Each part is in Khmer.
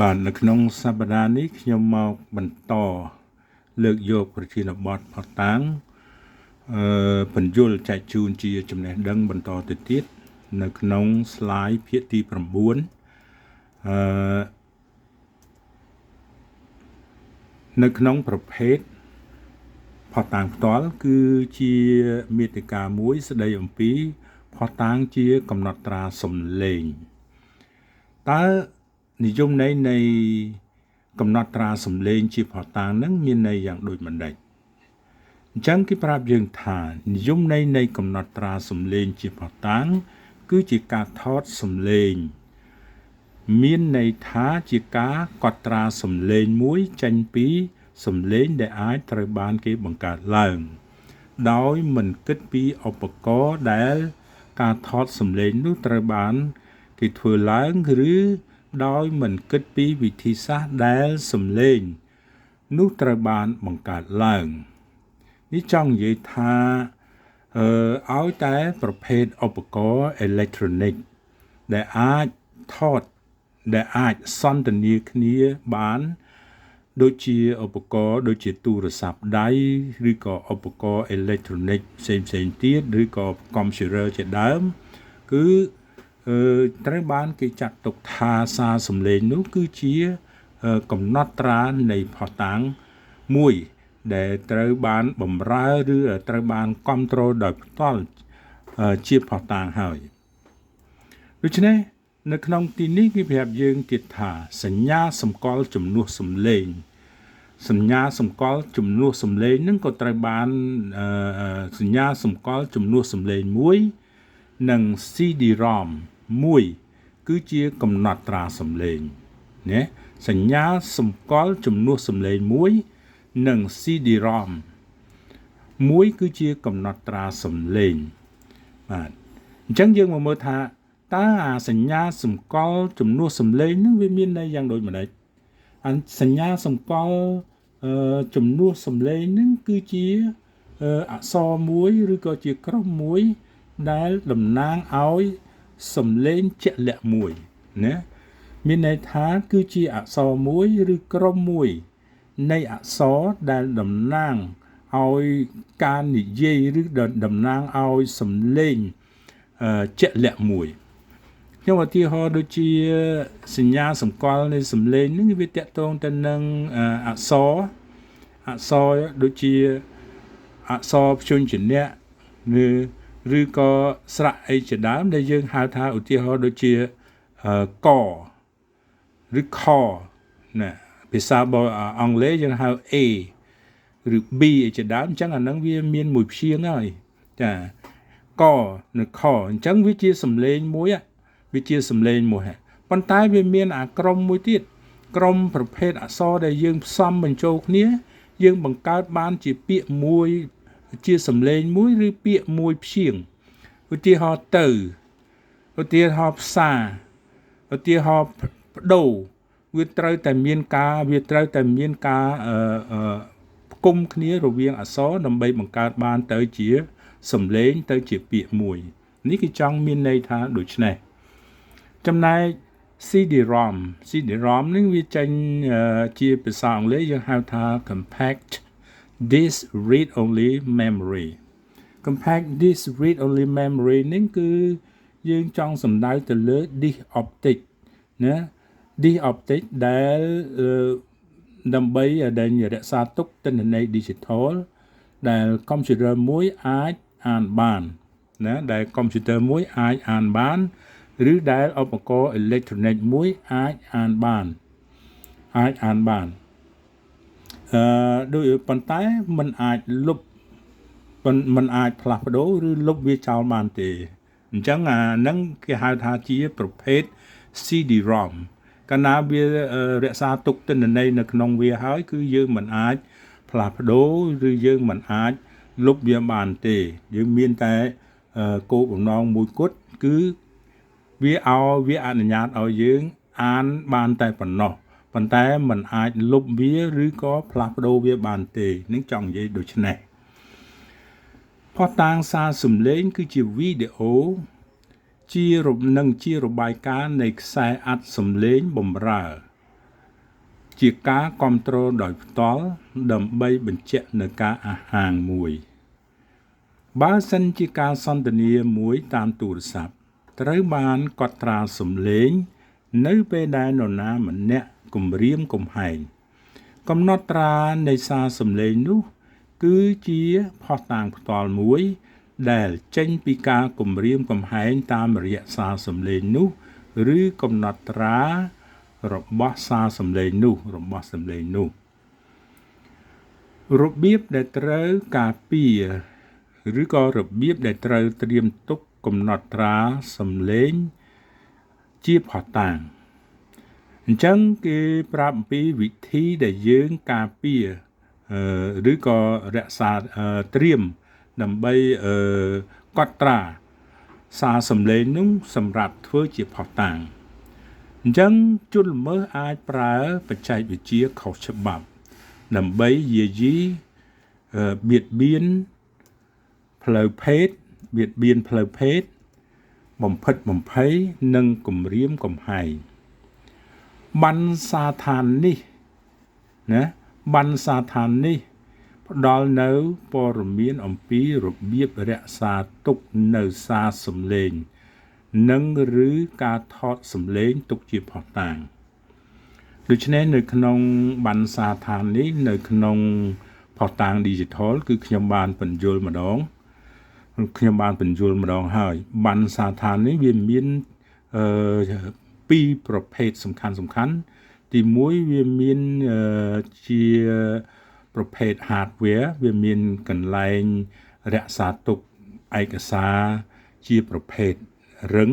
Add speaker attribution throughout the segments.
Speaker 1: បាទនៅក្នុងសប្តាហ៍នេះខ្ញុំមកបន្តលើកយកប្រធានបទផតាងអឺបញ្យលចែកជូនជាចំណេះដឹងបន្តទៅទៀតនៅក្នុង slide ភាគទី9អឺនៅក្នុងប្រភេទផតាងផ្ទាល់គឺជាមេតិកាមួយស្ដីអំពីផតាងជាកំណត់ត្រាសំឡេងតើនិយមន័យនៃកំណត់ត្រាសំឡេងជាផតាងនឹងមានន័យយ៉ាងដូចម្ដេចអញ្ចឹងគេប្រាប់យើងថានិយមន័យនៃកំណត់ត្រាសំឡេងជាផតាងគឺជាការថតសំឡេងមានន័យថាជាការកត់ត្រាសំឡេងមួយចេញពីសំឡេងដែលអាចត្រូវបានគេបង្កើតឡើងដោយមិនគិតពីឧបករណ៍ដែលការថតសំឡេងនោះត្រូវបានគេធ្វើឡើងឬដោយមិនគិតពីវិធីសាស្ត្រដែលសំឡេងនោះត្រូវបានបង្កើតឡើងនេះចង់និយាយថាឲ្យតែប្រភេទឧបករណ៍អេឡិចត្រូនិកដែលអាចថតដែលអាចសន្ទនាគ្នាបានដូចជាឧបករណ៍ដូចជាទូរស័ព្ទដៃឬក៏ឧបករណ៍អេឡិចត្រូនិកផ្សេងផ្សេងទៀតឬក៏កុំព្យូទ័រជាដើមគឺត្រូវបានគេចាត់ទុកថាសារសំឡេងនោះគឺជាកំណត់ត្រានៃផុសតាងមួយដែលត្រូវបានបំរើឬត្រូវបានគ្រប់គ្រងដោយផ្ទាល់ជាផុសតាងហើយដូច្នេះនៅក្នុងទីនេះគេប្រាប់យើងទៀតថាសញ្ញាសម្គាល់ជំនួសសំឡេងសញ្ញាសម្គាល់ជំនួសសំឡេងនឹងក៏ត្រូវបានសញ្ញាសម្គាល់ជំនួសសំឡេងមួយនិង CD-ROM មួយគឺជាកំណត់ត្រាសំឡេងណាសញ្ញាសម្គាល់ជំនួសសំឡេងមួយនិង CD-ROM មួយគឺជាកំណត់ត្រាសំឡេងបាទអញ្ចឹងយើងមកមើលថាតើអាសញ្ញាសម្គាល់ជំនួសសំឡេងនឹងវាមានន័យយ៉ាងដូចម្ដេចអាសញ្ញាសម្គាល់ជំនួសសំឡេងនឹងគឺជាអក្សរមួយឬក៏ជាក្រុមមួយដែលតំណាងឲ្យសំឡេងជាក់លាក់មួយណាមានន័យថាគឺជាអក្សរមួយឬក្រុមមួយនៃអក្សរដែលតំណាងឲ្យការនិយាយឬតំណាងឲ្យសំឡេងជាក់លាក់មួយខ្ញុំឧទាហរណ៍ដូចជាសញ្ញាសម្គាល់នៃសំឡេងនេះវាតកតងទៅនឹងអក្សរអក្សរដូចជាអក្សរព្យញ្ជនៈឬក៏ស្រៈអីជាដើមដែលយើងហៅថាឧទាហរណ៍ដូចជាកឬខណាភាសាអង់គ្លេសយើងហៅ A ឬ B អីជាដើមអញ្ចឹងអាហ្នឹងវាមានមួយព្យាង្គហើយចាកនិងខអញ្ចឹងវាជាសំឡេងមួយវាជាសំឡេងមួយប៉ុន្តែវាមានអាក្រុមមួយទៀតក្រុមប្រភេទអក្សរដែលយើងផ្សំបញ្ចូលគ្នាយើងបង្កើតបានជាពាក្យមួយជាសំឡេងមួយឬពាក្យមួយព្យាង្គឧទាហរណ៍ទៅឧទាហរណ៍ផ្សារឧទាហរណ៍បដូរវាត្រូវតែមានការវាត្រូវតែមានការអឺផ្គុំគ្នារវាងអក្សរដើម្បីបង្កើតបានទៅជាសំឡេងទៅជាពាក្យមួយនេះគឺចង់មានន័យថាដូចនេះចំណែក CD-ROM CD-ROM នេះវាចេញជាភាសាអង់គ្លេសយើងហៅថា compact disk read only memory compact disk read only memory នេះគឺយើងចង់សំដៅទៅលើ disk optic ណា disk optic ដែលដើម្បីដែលរក្សាទុកទិន្នន័យ digital ដែលកុំព្យូទ័រមួយអាចអានបានណាដែលកុំព្យូទ័រមួយអាចអានបានឬដែលឧបករណ៍អេឡិចត្រូនិកមួយអាចអានបានអាចអានបានអឺដូចប៉ុន្តែมันអាចលុបมันអាចផ្លាស់ប្ដូរឬលុបវាចោលបានទេអញ្ចឹងអាហ្នឹងគេហៅថាជាប្រភេទ CD-ROM កាលណាវារក្សាទុកទិន្នន័យនៅក្នុងវាហើយគឺយើងមិនអាចផ្លាស់ប្ដូរឬយើងមិនអាចលុបវាបានទេយើងមានតែគោលបំណងមួយគត់គឺវាឲ្យវាអនុញ្ញាតឲ្យយើងអានបានតែប៉ុណ្ណោះប៉ុន្តែมันអាចលុបវាឬក៏ផ្លាស់ប្ដូរវាបានទេនឹងចង់និយាយដូចនេះផុសតាងសារសំឡេងគឺជាវីដេអូជារនឹងជារបាយការណ៍នៃខ្សែអាត់សំឡេងបំរើ ជាការគ្រប់គ្រងដោយផ្ទាល់ដើម្បីបញ្ជាក់នៅការអះអាងមួយបើសិនជាការសន្ទនាមួយតាមទូរស័ព្ទត្រូវបានកត់ត្រាសំឡេងនៅពេលដែលនរណាម្នាក់គំរាមកំហែងកំណត់ត្រានៃសារសំឡេងនោះគឺជាភស្តុតាងផ្ទាល់មួយដែលចេញពីការគំរាមកំហែងតាមរយៈសារសំឡេងនោះឬកំណត់ត្រារបស់សារសំឡេងនោះរបស់សំឡេងនោះរបៀបដែលត្រូវការពារឬក៏របៀបដែលត្រូវត្រៀមទុកកំណត់ត្រាសំឡេងជាភស្តុតាងអញ្ចឹងគេប្រាប់អំពីវិធីដែលយើងការពារឬក៏រក្សាត្រៀមដើម្បីកត់ត្រាសារសំឡេងនោះសម្រាប់ធ្វើជាភស្តុតាងអញ្ចឹងជនល្មើសអាចប្រើបច្ចេកវិទ្យាខុសច្បាប់ដើម្បីយាយីបៀតបៀនផ្លូវភេទបៀតបៀនផ្លូវភេទបំភិតបំភ័យនិងគំរាមកំហែងបណ្ណសាឋាននេះណាបណ្ណសាឋាននេះផ្ដល់នៅព័ត៌មានអំពីរបៀបរក្សាទុកនៅសារសំឡេងនិងឬការថតសំឡេងទុកជាភស្តុតាងដូច្នេះនៅក្នុងបណ្ណសាឋាននេះនៅក្នុងភស្តុតាង Digital គឺខ្ញុំបានពន្យល់ម្ដងខ្ញុំបានពន្យល់ម្ដងហើយបណ្ណសាឋាននេះវាមានពីរប្រភេទសំខាន់ទី1វាមានជាប្រភេទ hardware វាមានកន្លែងរក្សាទុកឯកសារជាប្រភេទរឹង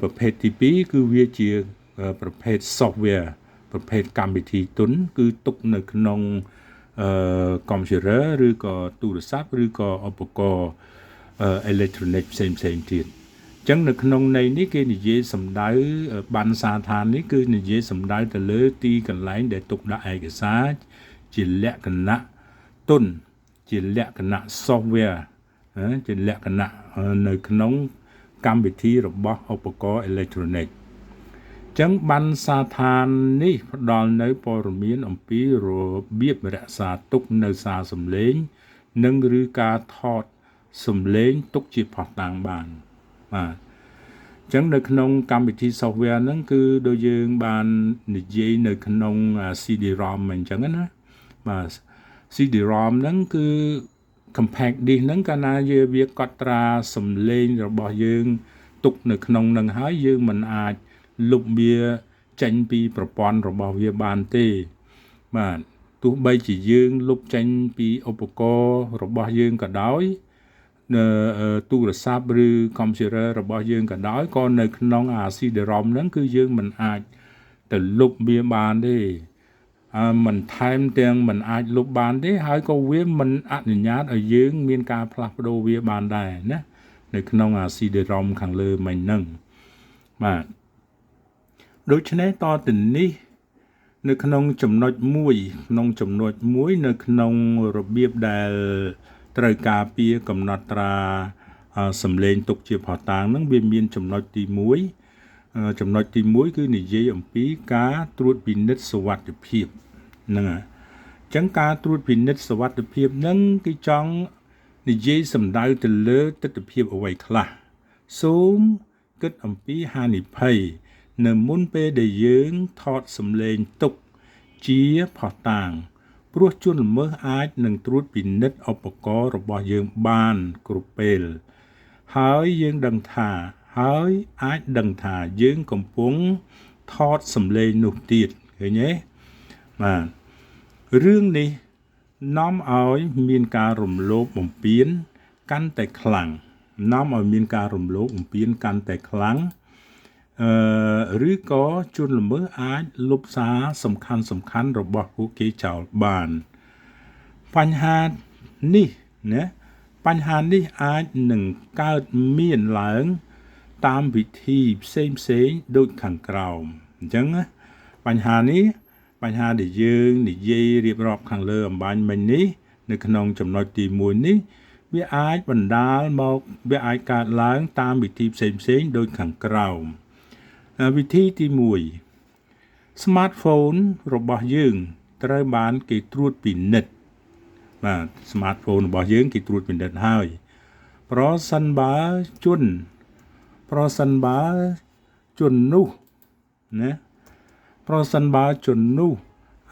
Speaker 1: ប្រភេទទី2គឺវាជាប្រភេទ software ប្រភេទកម្មវិធីទុនគឺទុកនៅក្នុងកុំព្យូទ័រឬក៏ទូរស័ព្ទឬក៏ឧបករណ៍អេឡិចត្រូនិកផ្សេងផ្សេងទៀតអញ្ចឹងនៅក្នុងន័យនេះគេនិយាយសំដៅបណ្ណសាឋាននេះគឺនិយាយសំដៅទៅលើទីកន្លែងដែលទុកដាក់ឯកសារជាលក្ខណៈទុនជាលក្ខណៈ software ជាលក្ខណៈនៅក្នុងកម្មវិធីរបស់ឧបករណ៍អេឡិចត្រូនិកចឹងបណ្ណសាឋាននេះផ្ដល់នៅព័ត៌មានអំពីរបៀបរក្សាទុកនៅសារសំឡេងនិងឬការថតសំឡេងទុកជាភស្តុតាងបានបាទអញ្ចឹងនៅក្នុងកម្មវិធី software ហ្នឹងគឺដូចយើងបាននិយាយនៅក្នុង CD-ROM អញ្ចឹងណាបាទ CD-ROM ហ្នឹងគឺ compact disc ហ្នឹងកាលណាយើងវាកត់ត្រាសំឡេងរបស់យើងទុកនៅក្នុងនឹងហើយយើងមិនអាចលុបវាចេញពីប្រព័ន្ធរបស់វាបានទេបាទទោះបីជាយើងលុបចេញពីឧបករណ៍របស់យើងក៏ដោយទូរស័ព្ទឬកុំព្យូទ័ររបស់យើងក៏ដោយក៏នៅក្នុងអា CD-ROM ហ្នឹងគឺយើងមិនអាចទៅលុបវាបានទេមិនថែមទាំងមិនអាចលុបបានទេហើយក៏វាមិនអនុញ្ញាតឲ្យយើងមានការផ្លាស់ប្ដូរវាបានដែរណានៅក្នុងអា CD-ROM ខាងលើមិញហ្នឹងបាទដូច្នេះតទៅនេះនៅក្នុងចំណុចមួយក្នុងចំណុចមួយនៅក្នុងរបៀបដែលត្រូវការពារកំណត់ត្រាសំឡេងទុកជាភស្តុតាងហ្នឹងវាមានចំណុចទី1ចំណុចទី1គឺនិយាយអំពីការត្រួតពិនិត្យសុវត្ថិភាពហ្នឹងហើយអញ្ចឹងការត្រួតពិនិត្យសុវត្ថិភាពហ្នឹងគឺចង់និយាយសំដៅទៅលើទិដ្ឋភាពអ្វីខ្លះសូមគិតអំពីហានិភ័យនៅមុនពេលដែលយើងថតសំឡេងទុកជាភស្តុតាងព្រោះជនល្មើសអាចនឹងត្រួតពិនិត្យឧបករណ៍របស់យើងបានគ្រប់ពេលហើយយើងដឹងថាហើយអាចដឹងថាយើងកំពុងថតសំឡេងនោះទៀតឃើញទេបាទរឿងនេះនាំឲ្យមានការរំលោភបំពានកាន់តែខ្លាំងនាំឲ្យមានការរំលោភបំពានកាន់តែខ្លាំងឬក៏ជនល្មើសអាចលុបសារសំខាន់របស់ពួកគេចោលបានបញ្ហានេះណាបញ្ហានេះអាចនឹងកើតមានឡើងតាមវិធីផ្សេងៗដូចខាងក្រោមអញ្ចឹងណាបញ្ហានេះបញ្ហាដែលយើងនិយាយរៀបរាប់ខាងលើអំបញ្ញមិញនេះនៅក្នុងចំណុចទី1នេះវាអាចបណ្ដាលមកវាអាចកើតឡើងតាមវិធីផ្សេងៗដូចខាងក្រោមវិធីទី1 Smartphone របស់យើងត្រូវបានគេត្រួតពិនិត្យបាទ smartphone របស់យើងគេត្រួតពិនិត្យហើយប្រសិនបើជនប្រសិនបើជននោះណាប្រសិនបើជននោះ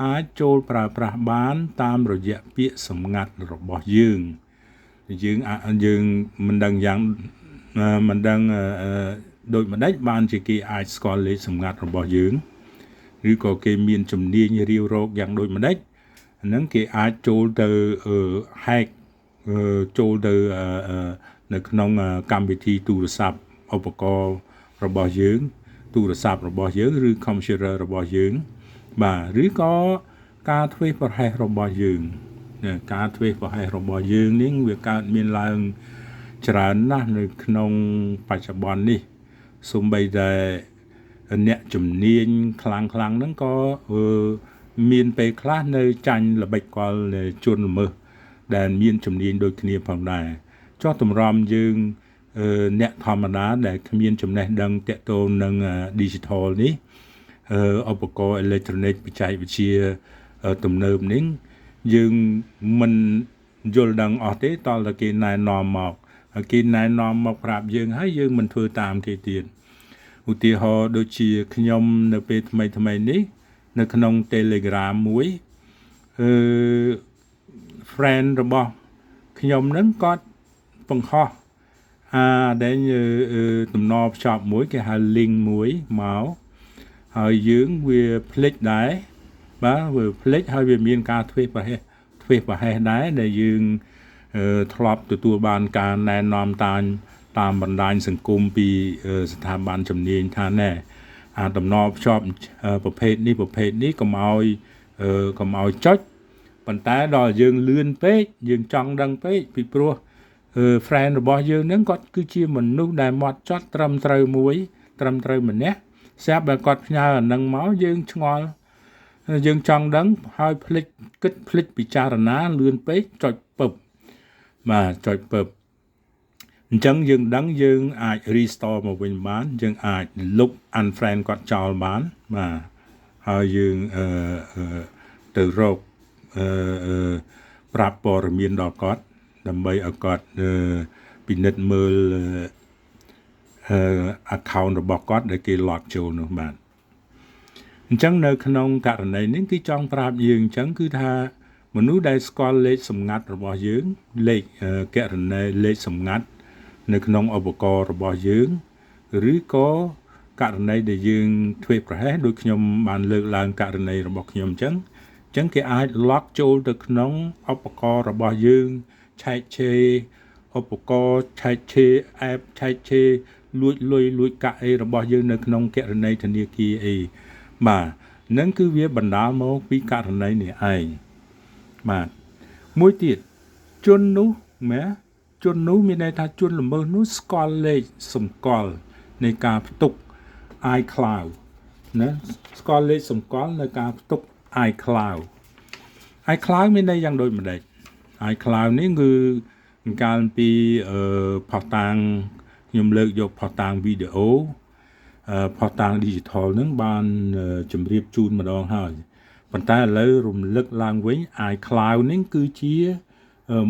Speaker 1: អាចចូលប្រើប្រាស់បានតាមរយៈពាក្យសម្ងាត់របស់យើងយើងយើងមិនដឹងយ៉ាងមិនដឹងដូចម្ដេចបានជាគេអាចស្គាល់លេខសម្ងាត់របស់យើងឬក៏គេមានជំនាញរាវរកយ៉ាងដូចម្ដេចហ្នឹងគេអាចចូលទៅ hack ចូលទៅនៅក្នុងកម្មវិធីទូរស័ព្ទឧបករណ៍របស់យើងទូរស័ព្ទរបស់យើងឬ computer របស់យើងបាទឬក៏ការធ្វេសប្រហែសរបស់យើងការធ្វេសប្រហែសរបស់យើងនេះវាកើតមានឡើងច្រើនណាស់នៅក្នុងបច្ចុប្បន្ននេះសូម្បីតែអ្នកជំនាញខ្លាំងខ្លាំងហ្នឹងក៏មានពេលខ្លះនៅចាញ់ល្បិចកលជនល្មើសដែលមានជំនាញដូចគ្នាផងដែរចុះតម្រាំយើងអ្នកធម្មតាដែលគ្មានចំណេះដឹងទាក់ទងនឹង digital នេះឧបករណ៍អេឡិចត្រូនិកបច្ចេកវិទ្យាទំនើបនេះយើងមិនយល់ដឹងអស់ទេតើគេណែនាំមកហើយគេណែនាំមកប្រាប់យើងហើយយើងមិនធ្វើតាមគេទៀតឧទាហរណ៍ដូចជាខ្ញុំនៅពេលថ្មីថ្មីនេះនៅក្នុង Telegram មួយអឺ friend របស់ខ្ញុំនឹងគាត់បង្ហោះអាដែលតំណភ្ជាប់មួយគេហៅ link មួយមកហើយយើងវាភ្លេចដែរបាទវាភ្លេចហើយវាមានការធ្វេសប្រហែសធ្វេសប្រហែសដែរដែលយើងធ្លាប់ទទួលបានការណែនាំតាមតាមបណ្ដាញសង្គមពីស្ថាប័នជំនាញថាណែអាតំណភ្ជាប់ប្រភេទនេះប្រភេទនេះកុំឲ្យកុំឲ្យចុចប៉ុន្តែដល់យើងលឿនពេកយើងចង់ដឹងពេកពីព្រោះ friend របស់យើងហ្នឹងគាត់គឺជាមនុស្សដែលម៉ត់ចត់ត្រឹមត្រូវមួយត្រឹមត្រូវម្នាក់ស្រាប់តែគាត់ផ្ញើអានឹងមកយើងឆ្ងល់យើងចង់ដឹងហើយភ្លេចគិតភ្លេចពិចារណាលឿនពេកចុចពឹបបាទចុចពឹបអញ្ចឹងយើងដឹងយើងអាច restore មកវិញបានយើងអាចលុប unfriend គាត់ចោលបានបាទហើយយើងអឺទៅរកអឺប្រាប់ព័ត៌មានដល់គាត់ដើម្បីឲ្យគាត់ពិនិត្យមើលអឺ account របស់គាត់ដែលគេ log ចូលនោះបាទអញ្ចឹងនៅក្នុងករណីនេះគឺចង់ប្រាប់យើងអញ្ចឹងគឺថាមនុស្សដែលស្គាល់លេខសម្ងាត់របស់យើងលេខករណីលេខសម្ងាត់នៅក្នុងឧបករណ៍របស់យើងឬក៏ករណីដែលយើងធ្វេសប្រហែសដូចខ្ញុំបានលើកឡើងករណីរបស់ខ្ញុំអញ្ចឹងអញ្ចឹងគេអាច log ចូលទៅក្នុងឧបករណ៍របស់យើងឆែកឆេរឧបករណ៍ឆែកឆេរ app ឆែកឆេរលួចលុយលួចកាក់អីរបស់យើងនៅក្នុងករណីធនាគារអីបាទនឹងគឺវាបណ្ដាលមកពីករណីនេះឯងបាទមួយទៀតជននោះមែជននោះមានន័យថាជនល្មើសនោះស្គាល់លេខសម្គាល់នៃការផ្ទុក iCloud ណាស្គាល់លេខសម្គាល់នៅការផ្ទុក iCloud iCloud មានន័យយ៉ាងដូចម្ដេច iCloud នេះគឺកាលពីអឺផុសតាងខ្ញុំលើកយកផុសតាងវីដេអូផុសតាង digital ហ្នឹងបានជម្រាបជូនម្ដងហើយប៉ុន្តែឥឡូវរំលឹកឡើងវិញ iCloud នេះគឺជា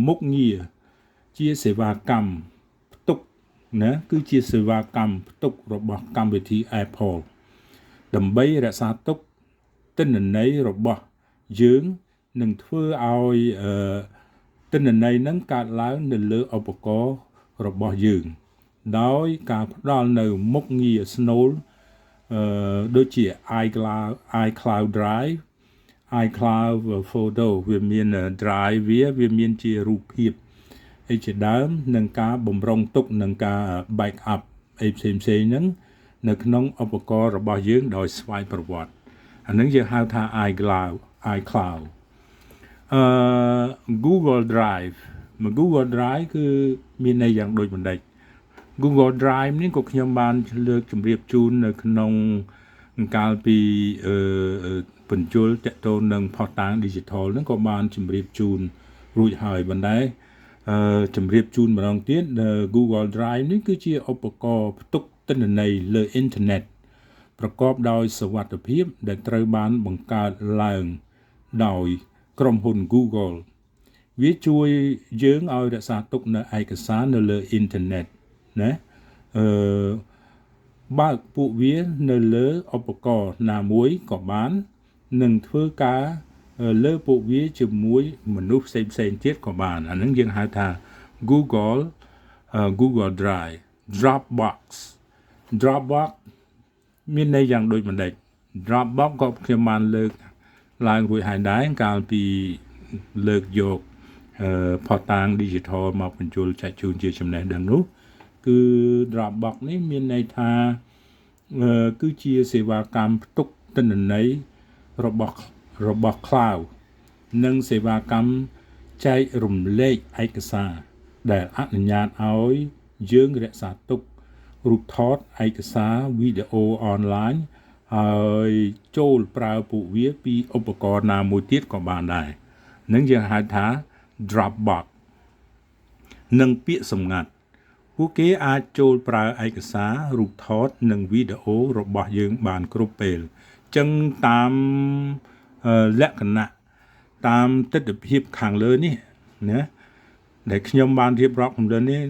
Speaker 1: មុខងារជាសេវាកម្មផ្ទុកណាគឺជាសេវាកម្មផ្ទុករបស់កម្មវិធី Apple ដើម្បីរក្សាទុកទិន្នន័យរបស់យើងនឹងធ្វើឲ្យទិន្នន័យនឹងកើតឡើងនៅលើឧបករណ៍របស់យើងដោយការផ្ដល់នៅមុខងារស្នូលអឺដូចជា iCloud iCloud Drive iCloud Photo វាមាន Drive វាមានជារូបភាពអីជាដើមនឹងការបំរុងទុកនឹងការ backup អីផ្សេងផ្សេងហ្នឹងនៅក្នុងឧបករណ៍របស់យើងដោយស្វ័យប្រវត្តិអាហ្នឹងយើងហៅថា iCloud iCloud អឺ Google Drive មក Google Drive គឺមានន័យយ៉ាងដូចម្ដេច Google Drive នេះក៏ខ្ញុំបានលើកជម្រាបជូននៅក្នុងកាលពីអឺបញ្ជុលតកតូននឹងផុសតាង digital ហ្នឹងក៏បានជម្រាបជូនរួចហើយបណ្តែអឺជម្រាបជូនម្ដងទៀត Google Drive នេះគឺជាឧបករណ៍ផ្ទុកទិន្នន័យលើអ៊ីនធឺណិត ប្រកបដោយសុវត្ថិភាពដែលត្រូវបានបង្កើតឡើងដោយក្រុមហ៊ុន Google វាជួយយើងឲ្យរក្សាទុកនៅឯកសារនៅលើអ៊ីនធឺណិតណាអឺបើកពួកវានៅលើឧបករណ៍ណាមួយក៏បាននិងធ្វើការលើពួកវាជាមួយមនុស្សផ្សេងផ្សេងទៀតក៏បានអាហ្នឹងយើងហៅថា Google Drive។ Dropbox Dropbox មានន័យយ៉ាងដូចម្ដេច Dropbox ក៏ខ្ញុំបានលើកឡើងរួចហើយដែរកាលពីលើកយកភស្តុតាង digital មកបញ្ជូលចែកជូនជាចំណេះដឹងនោះគឺ Dropbox នេះមានន័យថាគឺជាសេវាកម្មផ្ទុកទិន្នន័យរបស់ cloud និងសេវាកម្មចែករំលែកឯកសារដែលអនុញ្ញាតឲ្យយើងរក្សាទុករូបថតឯកសារវីដេអូអនឡាញហើយចូលប្រើពួកវាពីឧបករណ៍ណាមួយទៀតក៏បានដែរនឹងយើងហៅថា Dropbox។ និងពាក្យសម្ងាត់ពួកគេអាចចូលប្រើឯកសាររូបថតនិងវីដេអូរបស់យើងបានគ្រប់ពេលចឹងតាមលក្ខណៈតាមទស្សនវិជ្ជាខាងលើនេះណាដែលខ្ញុំបានរៀបរាប់ខាងលើនេះ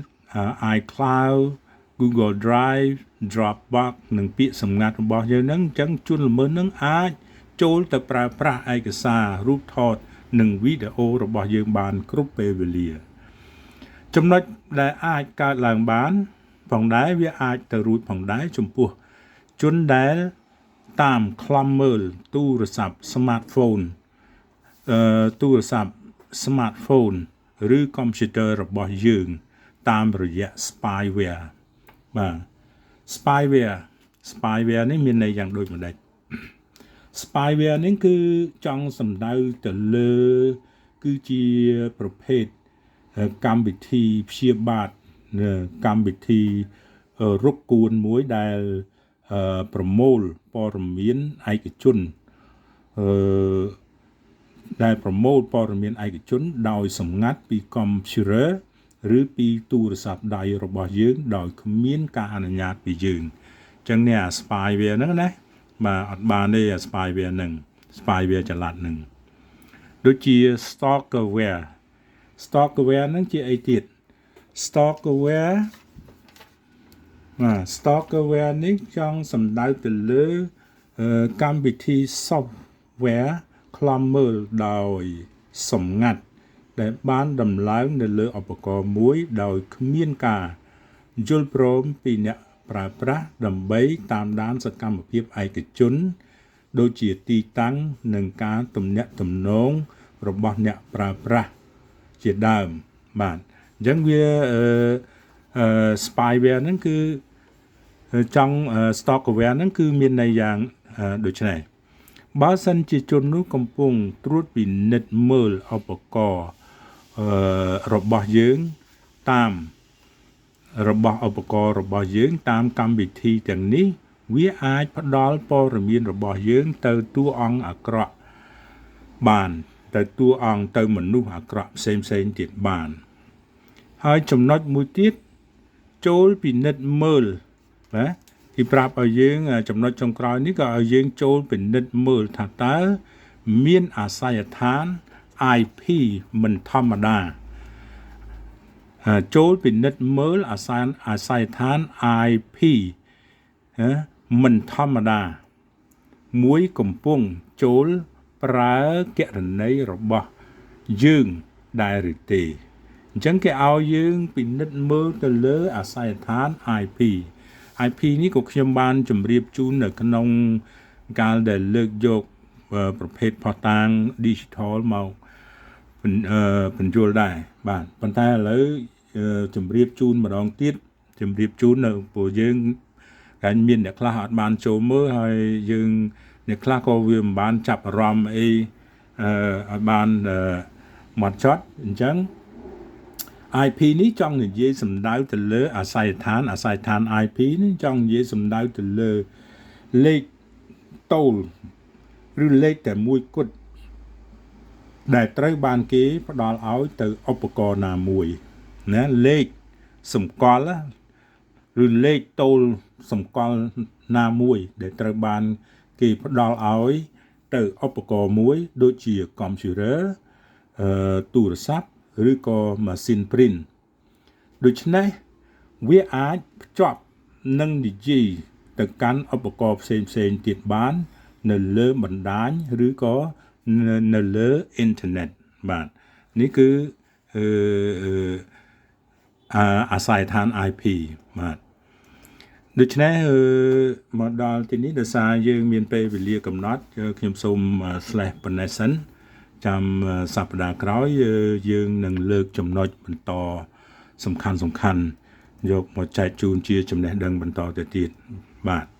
Speaker 1: iCloud Google Drive Dropbox និងពាក្យសម្ងាត់របស់យើងហ្នឹងអញ្ចឹងជនល្មើសហ្នឹងអាចចូលទៅប្រើប្រាស់ឯកសាររូបថតនិងវីដេអូរបស់យើងបានគ្រប់ពេលវេលា ចំណុចដែលអាចកើតឡើងបានផងដែរវាអាចទៅរួចផងដែរចំពោះជនដែលតាមខ្លំមើលទូរស័ព្ទ smartphone ទូរស័ព្ទ smartphone ឬកុំព្យូទ័ររបស់យើង តាមរយៈ spyware។ បាទ spyware spyware នេះមានន័យយ៉ាងដូចម្ដេច spyware នេះគឺចង់សំដៅទៅលើគឺជាប្រភេទកម្មវិធីព្យាបាទកម្មវិធីរុកគួនមួយដែលប្រមូលព័ត៌មានឯកជនអឺដែលប្រមូលព័ត៌មានឯកជនដោយសម្ងាត់ពីកុំព្យូទ័រឬពីទូរស័ព្ទដៃរបស់យើងដោយគ្មានការអនុញ្ញាតពីយើងអញ្ចឹងនេះអា spyware ហ្នឹងណាបាទអត់បានទេអា spyware ហ្នឹង spyware ចល័តហ្នឹងដូចជា stalkerware stalkerware ហ្នឹងជាអីទៀត stalkerware បាទ stalkerware នេះចង់សំដៅទៅលើកម្មវិធី software ខ្លំមើលដោយសម្ងាត់ដែលបានដំឡើងនៅលើឧបករណ៍មួយដោយគ្មានការយល់ព្រមពីអ្នកប្រើប្រាស់ដើម្បីតាមដានសកម្មភាពឯកជន ដូចជាទីតាំងនិងការទំនាក់ទំនងរបស់អ្នកប្រើប្រាស់ជាដើមបាទអញ្ចឹងវាអឺអឺ spyware ហ្នឹងគឺចង់ stalkerware ហ្នឹងគឺមានន័យយ៉ាងដូចនេះបើសិនជាជននោះកំពុងត្រួតពិនិត្យមើលឧបករណ៍របស់យើងតាមរបស់ឧបករណ៍របស់យើងតាមកម្មវិធីទាំងនេះវាអាចផ្ដល់ព័ត៌មានរបស់យើងទៅតួអង្គអាក្រក់បានទៅតួអង្គទៅមនុស្សអាក្រក់ផ្សេងផ្សេងទៀតបានហើយចំណុចមួយទៀតចូលពិនិត្យមើលណាគេប្រាប់ឲ្យយើងចំណុចចុងក្រោយនេះក៏ឲ្យយើងចូលពិនិត្យមើលថាតើមានអាសយដ្ឋាន IP មិនធម្មតាចូលពិនិត្យមើលអាសយដ្ឋាន IP មិនធម្មតាមួយកំពុងចូលប្រើគណនីរបស់យើងដែរឬទេអញ្ចឹងគេឲ្យយើងពិនិត្យមើលទៅលើអាសយដ្ឋាន IP IP នេះក៏ខ្ញុំបានជម្រាបជូននៅក្នុងកាលដែលលើកយកប្រភេទភស្តុតាង digital មកបញ្យល់ដែរបាទប៉ុន្តែឥឡូវជម្រាបជូនម្ដងទៀតជម្រាបជូននៅព្រោះយើងតែមានអ្នកខ្លះអត់បានចូលមើលហើយយើងអ្នកខ្លះក៏វាមិនបានចាប់អារម្មណ៍អីអឺឲ្យបានមកចត់អញ្ចឹង IP នេះចង់និយាយសំដៅទៅលើអាសយដ្ឋានអាសយដ្ឋាន IP នេះចង់និយាយសំដៅទៅលើលេខតូលឬលេខតែមួយគត់ដែលត្រូវបានគេផ្ដល់ឲ្យទៅឧបករណ៍ណាមួយណាលេខសម្គាល់ ឬលេខតូលសម្គាល់ណាមួយដែលត្រូវបានគេផ្ដល់ឲ្យទៅឧបករណ៍មួយដូចជា computer ទូរស័ព្ទឬក៏ម៉ាស៊ីន print ដូច្នេះវាអាចភ្ជាប់និងនិយាយទៅកាន់ឧបករណ៍ផ្សេងផ្សេងទៀតបាន នៅលើបណ្ដាញឬក៏នៅលើអ៊ីនធឺណិតបាទនេះគឺអឺអាស័យដ្ឋាន IP បាទដូច្នេះមកដល់ទីនេះដោយសារយើងមានពេលវេលាកំណត់ខ្ញុំសូម slash ប៉ុណ្ណេះសិនចាំសប្តាហ៍ក្រោយយើងនឹងលើកចំណុចបន្តសំខាន់សំខាន់យកមកចែកជូនជាចំណេះដឹងបន្តទៅទៀតបាទ។